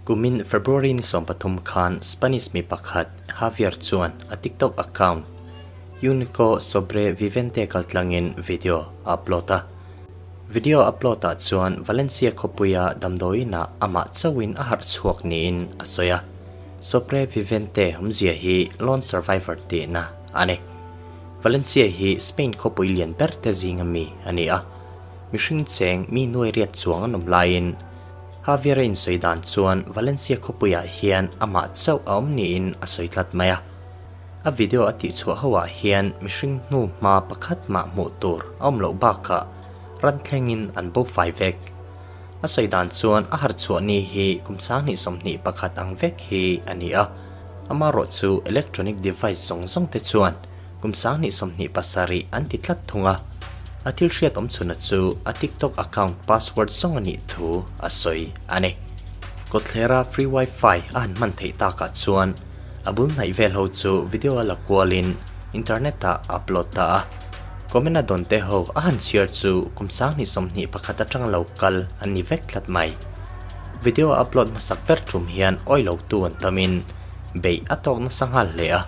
Kumin February ni 13 khan Spanish mi pakhat Javier chuan a TikTok account Unico Sobrevivente kaltlangin video a upload a. Video upload ah chuan Valencia khawpuia damdawiin ah amah chauhin a harh chhuak niin a sawi a. Sobrevivente awmzia hi lone survivor tihna a ni. Valencia hi Spain khawpui lian ber te zinga mi a ni a. Mihring cheng mi nuai riat chuang an awm laiin Javier a insawi dan chuan Valencia khawpuiah hian amah chauh a awm niin a sawi tlat mai a. A video a tihchhuah ho ah hian mihring hnu hma pakhat mah hmuh tur a awm loh bakah ran thlengin an bo fai vek. A sawi dan chuan a harhchhuah ni hi kum 2021 ang vek hi a ni a, amaherawh chu electronic device zawng zawng te chuan kum 2027 an ti tlat thung a. A thil hriat awm chhuna chu a TikTok account password zawng a nih thu a sawi a ni. Kawtthlera free wifi a han hman theih takah chuan A bul hnaih vel ho chu video a la kualin internet ah a upload ta a. Comment a dawn te ho a han chhiar chu kum 2021 atang lo kal an ni vek tlat mai. Video a upload hmasak ber tum hian awi lo tu an tamin beih a tawk nasa nghal hle a.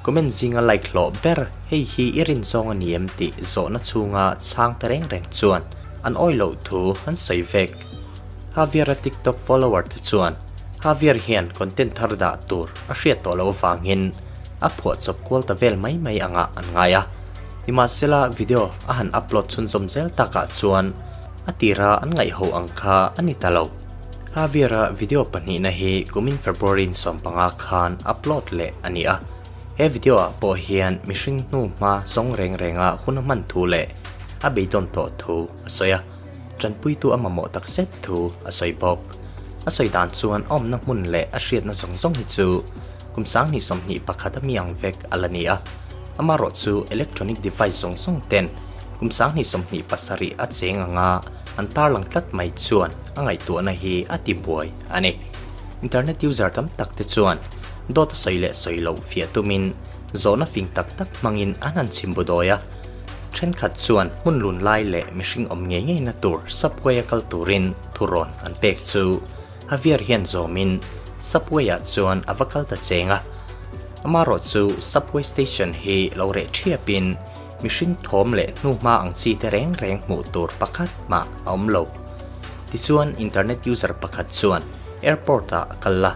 Comment zinga like hlawh ber hei hi i rin zawng a ni em tih zawhna chhunga chhang ta reng reng chuan an awi loh thu an sawi vek. Javier-a TikTok follower te chuan Javier hian content thar dah tur a hriat tawh loh avangin a phuah chawp kual ta vel mai mai angah an ngai a. Nimahsela video a han upload chhunzawm zel takah chuan a tira an ngaihho ang kha a ni ta lo. Javier-a video pahnihna hi kumin February 15 khan upload leh a ni a. He video ah pawh hian mihring hnu hma zawng reng renga hun a hman thu leh a beidawn tawh thu a sawi a. Tanpuitu a mamawh tak zet thu a sawi bawk. A sawi dan chuan a awmna hmun leh a hriatna zawng zawng hi chu kum 2021 a mi ang vek a la ni a. Amaherawh chu electronic device zawng zawng ten kum 2027 a cheng anga an tarlang tlat mai chuan a ngaihtuahna hi a ti buai a ni. Internet user tam tak te chuan dawt a sawi leh sawi loh fiah tumin zawhna fing tak tak hmangin an han chhim bu dawi a. Thenkhat chuan hmun lun lai leh mihring awm ngei ngeina tur subway a kal turin thurawn an pek chu Javier hian zawmin subway ah chuan a va kal ta cheng a. Amaherawh chu subway station hi lo reh thiapin mihring thawm leh hnuhma ang chi te reng reng hmuh tur pakhat mah a awm lo. Tichuan internet user pakhat chuan airport ah a kal a,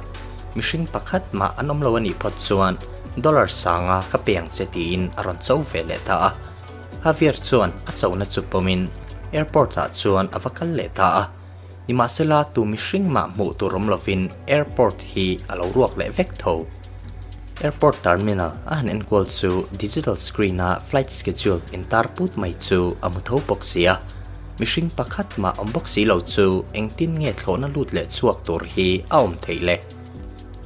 mihring pakhat mah an awm lo a nih phawt chuan dollar sanga ka pe ang che tiin a rawn cho ve leh ta a. Javier chuan a chona chu pawmin airport ah chuan a va kal leh ta a. Nimahsela tu mihring mah hmuh tur awm lovin airport hi a lo ruak leh vek tho. Airport terminal a han enkual chu digital screen a flight schedule intar put mai chu a hmu tho bawk si a. Mihring pakhat mah awm bawk si lo chu engtin nge thlawhna lut leh chhuak tur hi a awm theih le?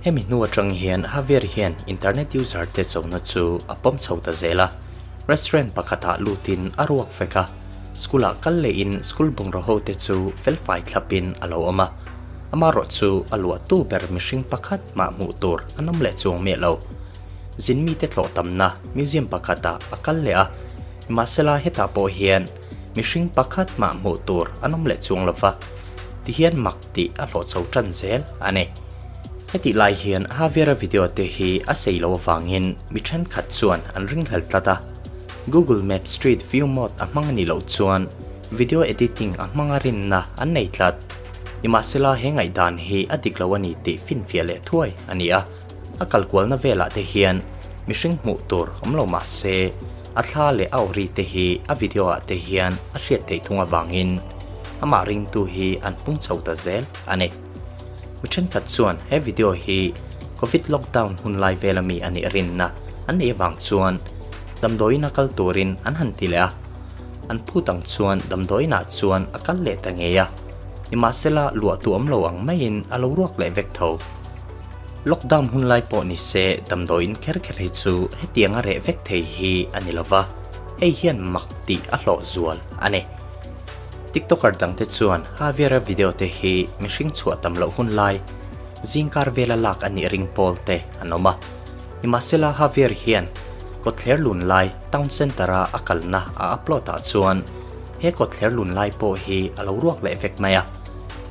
Hemi hnu atang hian Javier hian internet user te chona chu a pawm chho ta zel a. Restaurant pakhatah lutin a ruak vek a, school ah kal lehin school bungraw ho te chu felfai thlapin a lo awm a. Amaherawh chu a luahtu ber mihring pakhat mah hmuh tur an awm leh chuang miah lo. Zin mite tlawh tamna museum pakhatah a kal leh a, nimahsela hetah pawh hian mihring pakhat mah hmuh tur an awm leh chuang lo va, tihian mak tih a hlawh chho tan zel a ni. Hetih lai hian Javier-a video te hi a sei lo avangin mi thenkhat chuan an ringhlel tlat a, Google Maps Street View mode a hmang a nih loh chuan video editing a hmanga rinna an nei tlat. Nimahsela he ngaihdan hi a dik lo a ni tih finfiah leh thuai a ni a, a kalkualna velah te hian mihring hmuh tur awm lo mah se a thla leh a awri te hi a video ah te hian a hriat theih thung avangin amah ringtu hi an pung chho ta zel a ni. Mi thenkhat chuan he video hi Covid lockdown hun lai vela mi a nih rinna an neih avang chuan damdawiin a kal turin an han ti leh a, an phut ang chuan damdawiin ah chuan a kal leh ta ngei a, nimahsela luahtu awm lo ang maiin a lo ruak leh vek tho. Lockdown hun lai pawh ni se damdawiin kher kher hi chu hetiang a reh vek thei hi a ni lova, hei hian mak tih a hlawh zual a ni. TikToker dangte chuan Javier-a video te hi mihring chhuah tam loh hun lai zingkar vela lak a nih ring pawl te an awm a. Nimahsela Javier hian kawtthler lun lai town centre-a a kalna a upload ah chuan he kawtthler lun lai pawh hi a lo ruak leh vek mai a.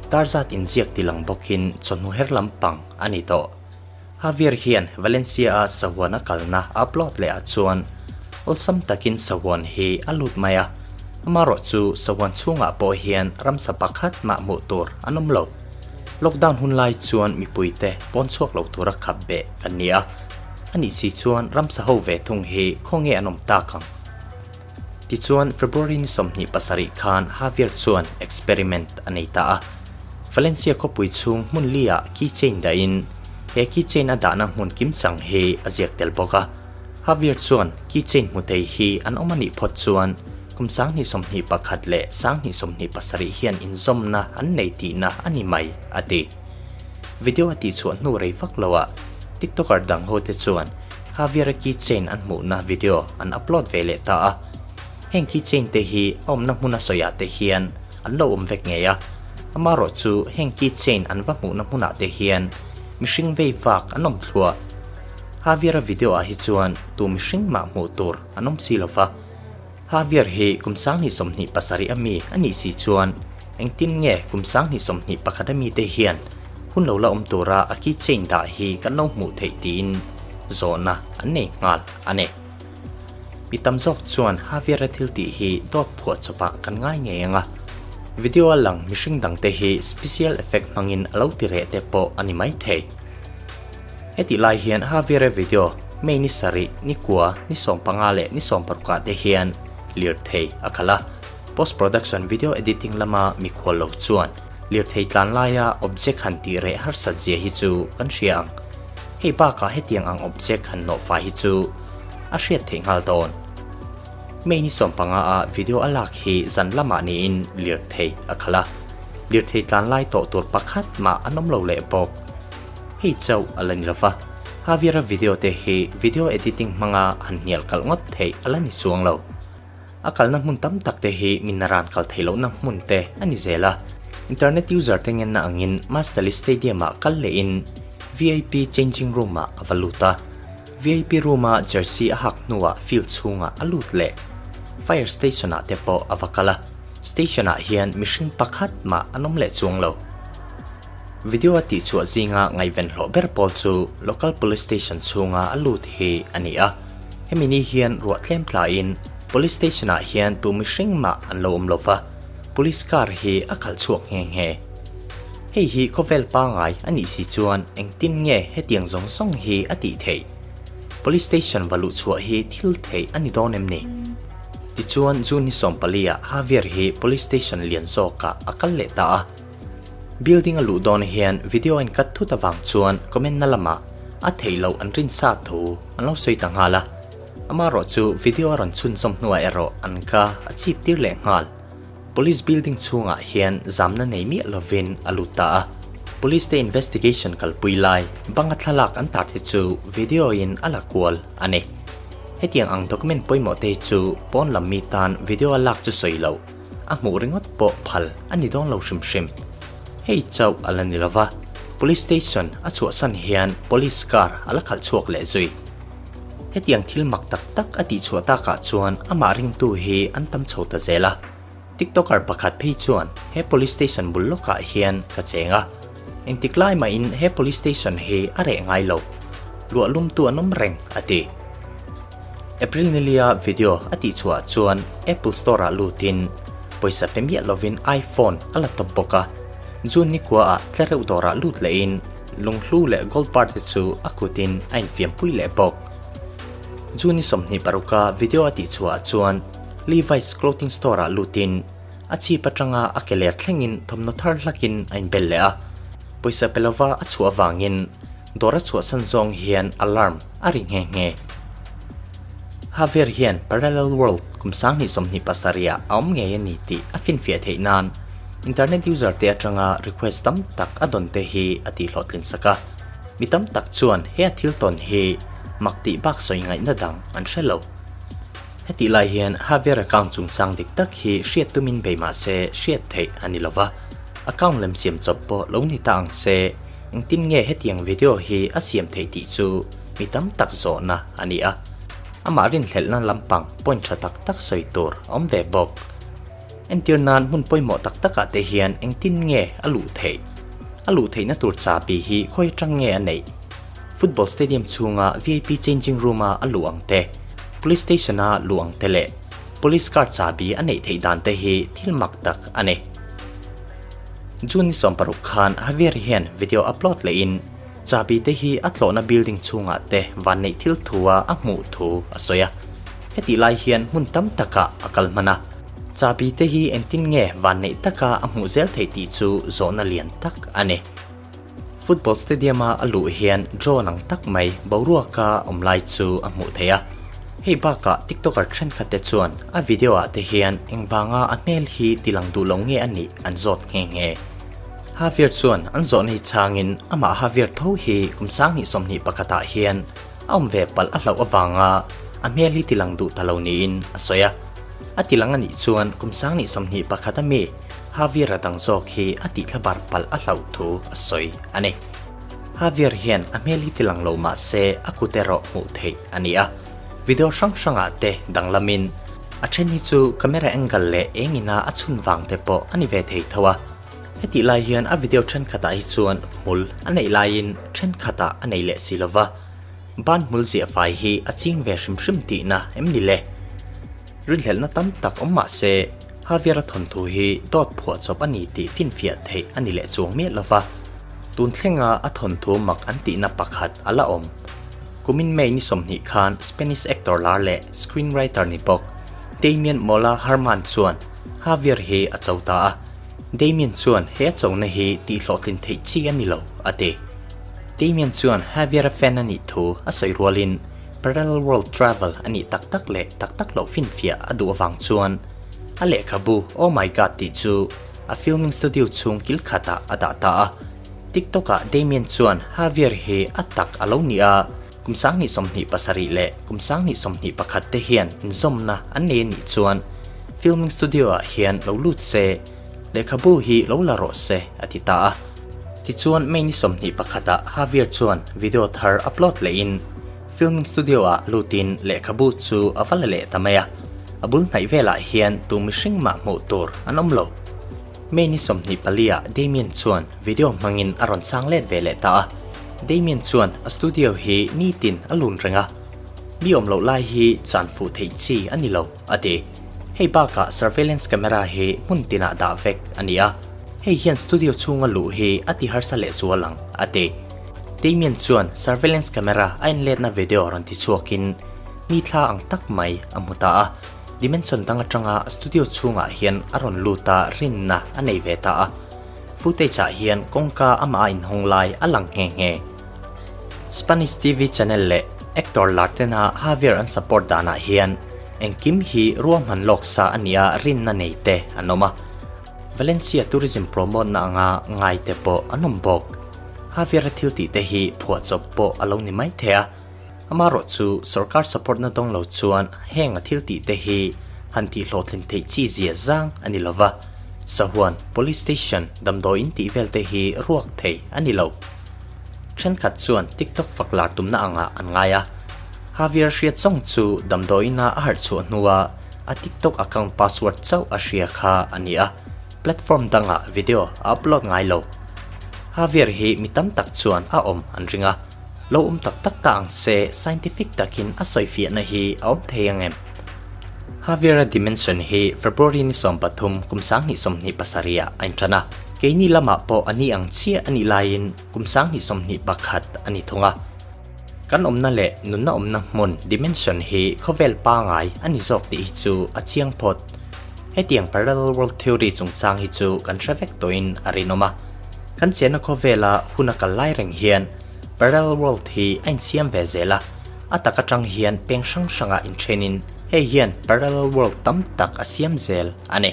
Dar zat inziak ti lang bawkin chawhnu her lampang a ni tawh. Javier hian Valencia-a sahuan a kalna a upload leh ah chuan awlsam takin sahuan hi a lut mai a, amarawh chu sahuan chhungah pawh hian ramsa pakhat mah hmuh tur an awm lo. Lockdown hun lai chuan mipuite pawn chhuak lo tura khap beh kan ni a, anih si chuan ramsa ho ve thung hi khawnge an awm tak ang? Tichuan, February ni 27 khan Javier chuan experiment a nei ta a. Valencia khawpui chhung hmun li-ah keychain dahin he keychain a dahna hmun kimchang hi a ziak tel bawk a. Javier chuan keychain hmu thei hi an awm a nih phawt chuan kum 2021 leh 2027 hian inzawmna an nei tihna a ni mai, a ti. Video a tihchhuah hnu rei vak loah TikToker dang hote chuan Javier-a keychain an hmuhna video an upload ve leh ta a. Heng keychain te hi a awmna hmuna sawiah te hian an lo awm vek ngei a. Amaherawh chu heng keychain an va hmuhna hmunah te hian mihring vei vak an awm thluah. Javier-a video ah hi chuan tu mihring mah hmuh tur an awm si lo va. Javier hi kum 2027 a mi a nih si chuan engtin nge kum 2021 a mite hian hun lo la awm tura a keychain dah hi kan lo hmuh theih tiin zawhna an nei nghal a ni. Mi tam zawk chuan Javier-a thil tih hi dawt phuah chawpah kan ngai ngei ang a, video a lang mihring dangte hi special effect hmangin a lo ti reh te pawh a ni maithei. Hetih lai hian Javier-a video May ni sarih, ni kua, ni 15 leh ni 16 ah te hian lirthei a khalh a. Post production video editing lama mikhual lo chuan lirthei tlan laia object han tih reh harsat zia hi chu kan hria ang. Hei bakah hetiang ang object han nawh fai hi chu a hriat theih nghal dawn. May ni 15 ah video a lak hi zan lamah niin lirthei a khalh a. Lirthei tlan lai tawh tur pakhat mah an awm lo leh bawk. Hei chauh a la ni lova, Javier-a video te hi video editing hmanga han hnial kalh ngawt theih a la ni chuang lo. A kalna hmun tam tak te hi min ran kal theih lohna hmun te a ni zel a. Internet user te ngenna angin Mastali Stadium-ah kal lehin vip changing room-ah a va lut a. Vip room-a jersey a hak hnuah field chhungah a lut leh. Fire station-ah te pawh a va kal a, station-ah hian mihring pakhat mah an awm leh chuang lo. Video a tihchhuah zinga ngaihven hlawh ber pawl chu local police station chhunga a lut hi a ni a. Hemi ni hian ruah tlem tlain police station ah hian tu mihring mah an lo awm lo va, police car hi a khalh chhuak nghe nghe. Hei hi khawvel pangai a nih si chuan engtin nge hetiang zawng zawng hi a tih theih? Police station va luh chhuah hi thil theih a ni dawn em ni? Tichuan June ni 14 ah Javier hi police station lian zawkah a kal leh ta a. Building a luh dawn hian video a incut thut avang chuan comment na lamah a theih loh an rin sa thu an lo sawi ta nghal a. Amaherawh chu video a rawn chhunzawm hnuah erawh an ka a chip tir leh nghal. Police building chhungah hian zamna nei miah lovin a lut ta a. Police te investigation kalpui lai banga thlalak an tar te chu video in a la kual a ni. Hetiang ang document pawimawh te hi chu pawn lam mi tan video a lak chu sawi loh. A hmuh ringawt pawh phal a ni dawn lo hrim hrim. Hei chauh a la ni lova, Police Station a chhuahsan hian Police car a la khalh chhuak leh zui. Hetiang thil mak tak tak a tihchhuah takah chuan amah ringtu hi an tam chho ta zel a. TikToker pakhat phei chuan he Police Station bul lawkah hian ka cheng a, engtik lai mahin he Police Station hi a reh ngai lo, luah lumtu an awm reng a ti. April nilia video a tihchhuah chuan Apple Store-ah lutin pawisa pe miah lovin iPhone a la tawp bawk a. June nikuaah tlereuh dawrah lut lehin lunghlu leh gold bar te chu a kutin a infiampui leh bawk. June ni 26 a video a tihchhuah chuan Levi's clothing store-ah lutin a chhip atanga a ke ler thlengin thawmhnaw thar hlakin a inbel leh a. Pawisa pe lova a chhuah avangin Dawr a chhuahsan zawng hian alarm a ri nghe nghe. Javier hian Parallel World kum 2027 ah a awm ngei a ni tih a finfiah theih nan internet user te atanga request tam tak a dawn te hi a tihhlawhtlin sak a. Mi tam tak chuan he a thil tawn hi mak tih bak sawi ngaihna dang an hre lo. Hetih lai hian Javier account chungchang dik tak hi hriat tumin bei mah se hriat theih a ni lova, account lem siam chawp pawh lo ni ta ang se, Engtin nge hetiang video hi a siam theih tih chu mi tam tak zawhna a ni a, amah rinhlelhna lampang point tha tak tak sawi tur a awm ve bawk. Entir nan hmun pawimawh tak takah te hian engtin nge a luh theih? A luh theihna tur chabi hi khawi atang nge a neih? Football stadium chhunga VIP changing room-a a luh ang te, police station-a luh ang te leh police car chabi a neih theih dan te hi thil mak tak a ni. June ni 16 khan Javier hian video upload lehin chabi te hi a tlawhna building chhungah te vanneih thil thua a hmuh thu a sawi a. Hetih lai hian hmun tam takah a kal hman a. Chabi te hi engtin nge vanneih taka a hmuh zel theih tih chu zawhna lian tak a ni. Football stadium-a a luh hian drone ang tak mai boruaka awm lai chu a hmuh theih a. Hei bakah TikToker thenkhat te chuan a video-ah te hian engvanga a hmel hi tilang duh lo nge a nih an zawt nghe nghe. Javier chuan an zawhna hi chhangin amah Javier tho hi kum 2021 ah hian a awm ve palh a hlauh avanga a hmel hi tilang duh ta lo niin a sawi a. A tilang a nih chuan kum 2021 a mi Javier-a dang zawk hi a tihthla bar palh a hlauh thu a sawi a ni. Javier hian a hmel hi tilang lo mah se a kut erawh hmuh theih a ni a. Video hrang hrangah te danglamin a then hi chu camera angle leh eng ina a chhun vang te pawh a ni ve thei tho a. Hetih lai hian a video thenkhatah hi chuan hmul a neih laiin thenkhatah a nei leh si lova, ban hmul ziah fai hi a ching ve hrim hrim tihna em ni le? Rinhlelhna tam tak awm mah se, Javier-a thawnthu hi dawt phuahchawp a ni tih finfiah theih a ni leh chuang miah lo va. Tun thlenga a thawnthu mak an tihna pakhat a la awm. Kumin May ni 20 khan Spanish actor lar leh screenwriter ni bawk Damian Mola Herman chuan Javier hi a cho ta a. Damian chuan he a chona hi tihhlawhtlin theih chi a ni lo, a ti. Damian chuan Javier-a fan a nih thu a sawi rualin Parallel World Travel a nih tak tak leh tak tak loh finfiah a duh avang chuan a lehkhabu Oh My God tih chu a filming studio chhung kil khatah a dah ta a. TikTok-ah Damian chuan Javier hi a tak a lo ni a, kum 2027 leh kum 2021 te hian inzawmna an nei a nih chuan filming studio-ah hian lo lut se, lehkhabu hi lo la rawh se a ti ta a. Tichuan May ni 21 ah Javier chuan video thar upload lehin filming studio ah lutin lehkhabu chu a va la leh ta mai a, a bul hnaih velah hian tu mihring mah hmuh tur an awm lo. May ni 24 ah Damian chuan video hmangin a rawn chang let ve leh ta a, Damian chuan a studio hi nitin a lun reng a, mi awm loh lai hi chan fuh theih chi a ni lo a ti. Hei bakah surveillance camera hi hmun tinah dah vek a ni a, hei hian studio chhunga luh hi a ti harsa lehzual ang, a ti. Damian chuan surveillance camera a enletna video rawn ti chhuakin mi thla ang tak mai a hmu ta a, dimension dang atanga studio chhungah hian a rawn lut a rinna a nei ve ta a. Footage ah hian kawngka amah a inhawng lai a lang nghe nghe. Spanish TV channel leh actor lar tena Javier an support danah hian engkim hi ruahman lawk sa a nia rinna nei te an awm a. Valencia tourism promote na anga ngai te pawh an awm bawk. Javier-a thil tih te hi phuahchawp pawh a lo ni mai thei a. Amaherawh chu sorkar support na dawng lo chuan heng a thil tih te hi han tih hlawhtlin theih chi zia zang a ni lova. Sahuan, Police Station, damdawi in tih vel te hi ruak thei a ni lo. Thenkhat chuan TikTok fak lar tumna angah an ngai a. Javier hriat zawng chu damdawi ina a harh chhuah hnua a TikTok account password chauh a hria kha a ni a, platform dangah video a upload ngai lo. Javier hi mi tam tak chuan a awm an ring a. Lo awm tak tak ta ang se scientific takin a sawifiahna hi a awm thei ang em? Javier-a dimension hi February ni 13 kum 2027 ah a intan a, keini lamah pawh a ni ang chiah a nih laiin kum 2021 a ni thung a. Kan awmna leh nunna awmna hmun dimension hi khawvel pangai a ni zawk tih hi chu a chiang phawt. Hetiang parallel world theory chungchang hi chu kan hre vek tawhin a rinawm a. Kan chenna khawvela hun a kal lai reng hian parallel world hi a insiam ve zel a, a tak atang hian peng hrang hrangah inthenin hei hian parallel world tam tak a siam zel a ni.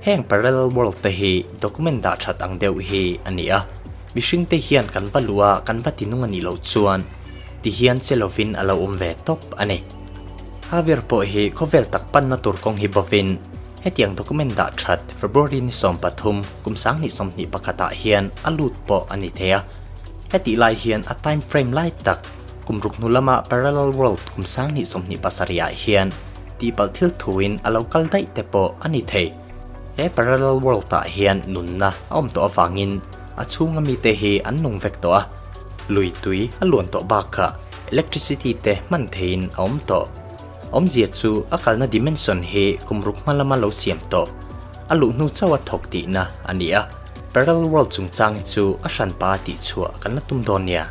Heng parallel world te hi document dah that ang deuh hi a ni a, mihring te hian kan va luh a kan va tinung a nih loh chuan ti hian che lovin a lo awm ve tawp a ni. Javier pawh hi khawvel tak panna tur kawng hi bovin Hetiang document dah that February ni 13 kum 2021 ah hian a lut pawh a ni thei a. Hetih lai hian a time frame lai tak kum ruk hnu lama parallel world kum 2027 ah hian tihpalh thil thuin a lo kal daih te pawh a ni thei. He parallel world ah hian nunna a awm tawh avangin a chhunga mite hi an nung vek tawh a, lui tui a luan tawh bakah electricity te hman theihin a awm tawh. Awmzia chu a kalna dimension hi kum ruk hma lama lo siam tawh, a luh hnu chauh a thawk tihna a ni a, parallel world chungchang hi chu a hranpa tih chhuah kan la tum dawn nia.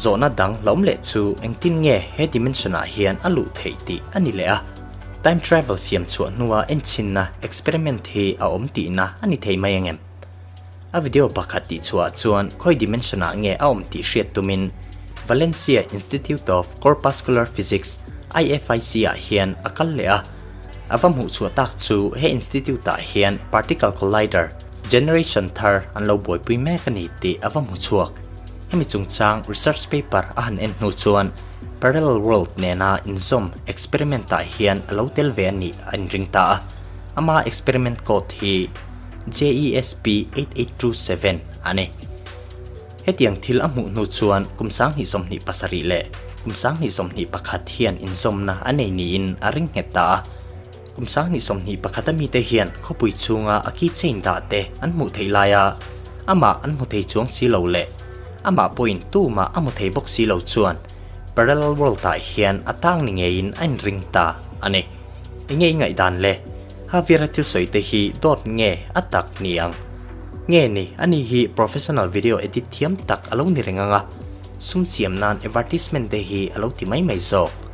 Zawhna dang la awm leh chu engtin nge he dimension ah hian a luh theih tih a ni leh a. Time travel siam chhuah hnua enchinna experiment hi a awm tihna a ni thei mai angem? A video pakhat tih chhuah chuan khawi dimension ah nge a awm tih hriat tumin Valencia Institute of Corpuscular Physics, IFIC, ah hian a kal leh a. A va hmuh chhuah tak chu he institute ah hian particle collider generation thar an lo buaipui mek a ni tih a va hmu chhuak. Hemi chungchang research paper a han en hnu chuan Parallel world nena inzawm experiment ah hian a lo tel ve a nih a inring ta a, ama experiment code hi JESP 8827 a ni. Hetiang thil a hmuh hnu chuan kum 2027 leh kum 2021 hian inzawmna a nei niin a ring nghet ta a. Kum 2021 a mite hian khawpui chhunga a keychain dah te an hmuh theih laia amah an hmu thei chuang si lo leh amah pawhin tumah a hmu thei bawk si lo chuan parallel world ah hian a tang ni ngeiin a inring ta a ni. Enge i ngaihdan le? Javier-a thil sawi te hi dawt nge a tak ni ang? Nge ni, ani hi professional video edit thiam tak a lo ni reng ang a, sum siam nan advertisement te hi a lo ti mai mai zawk.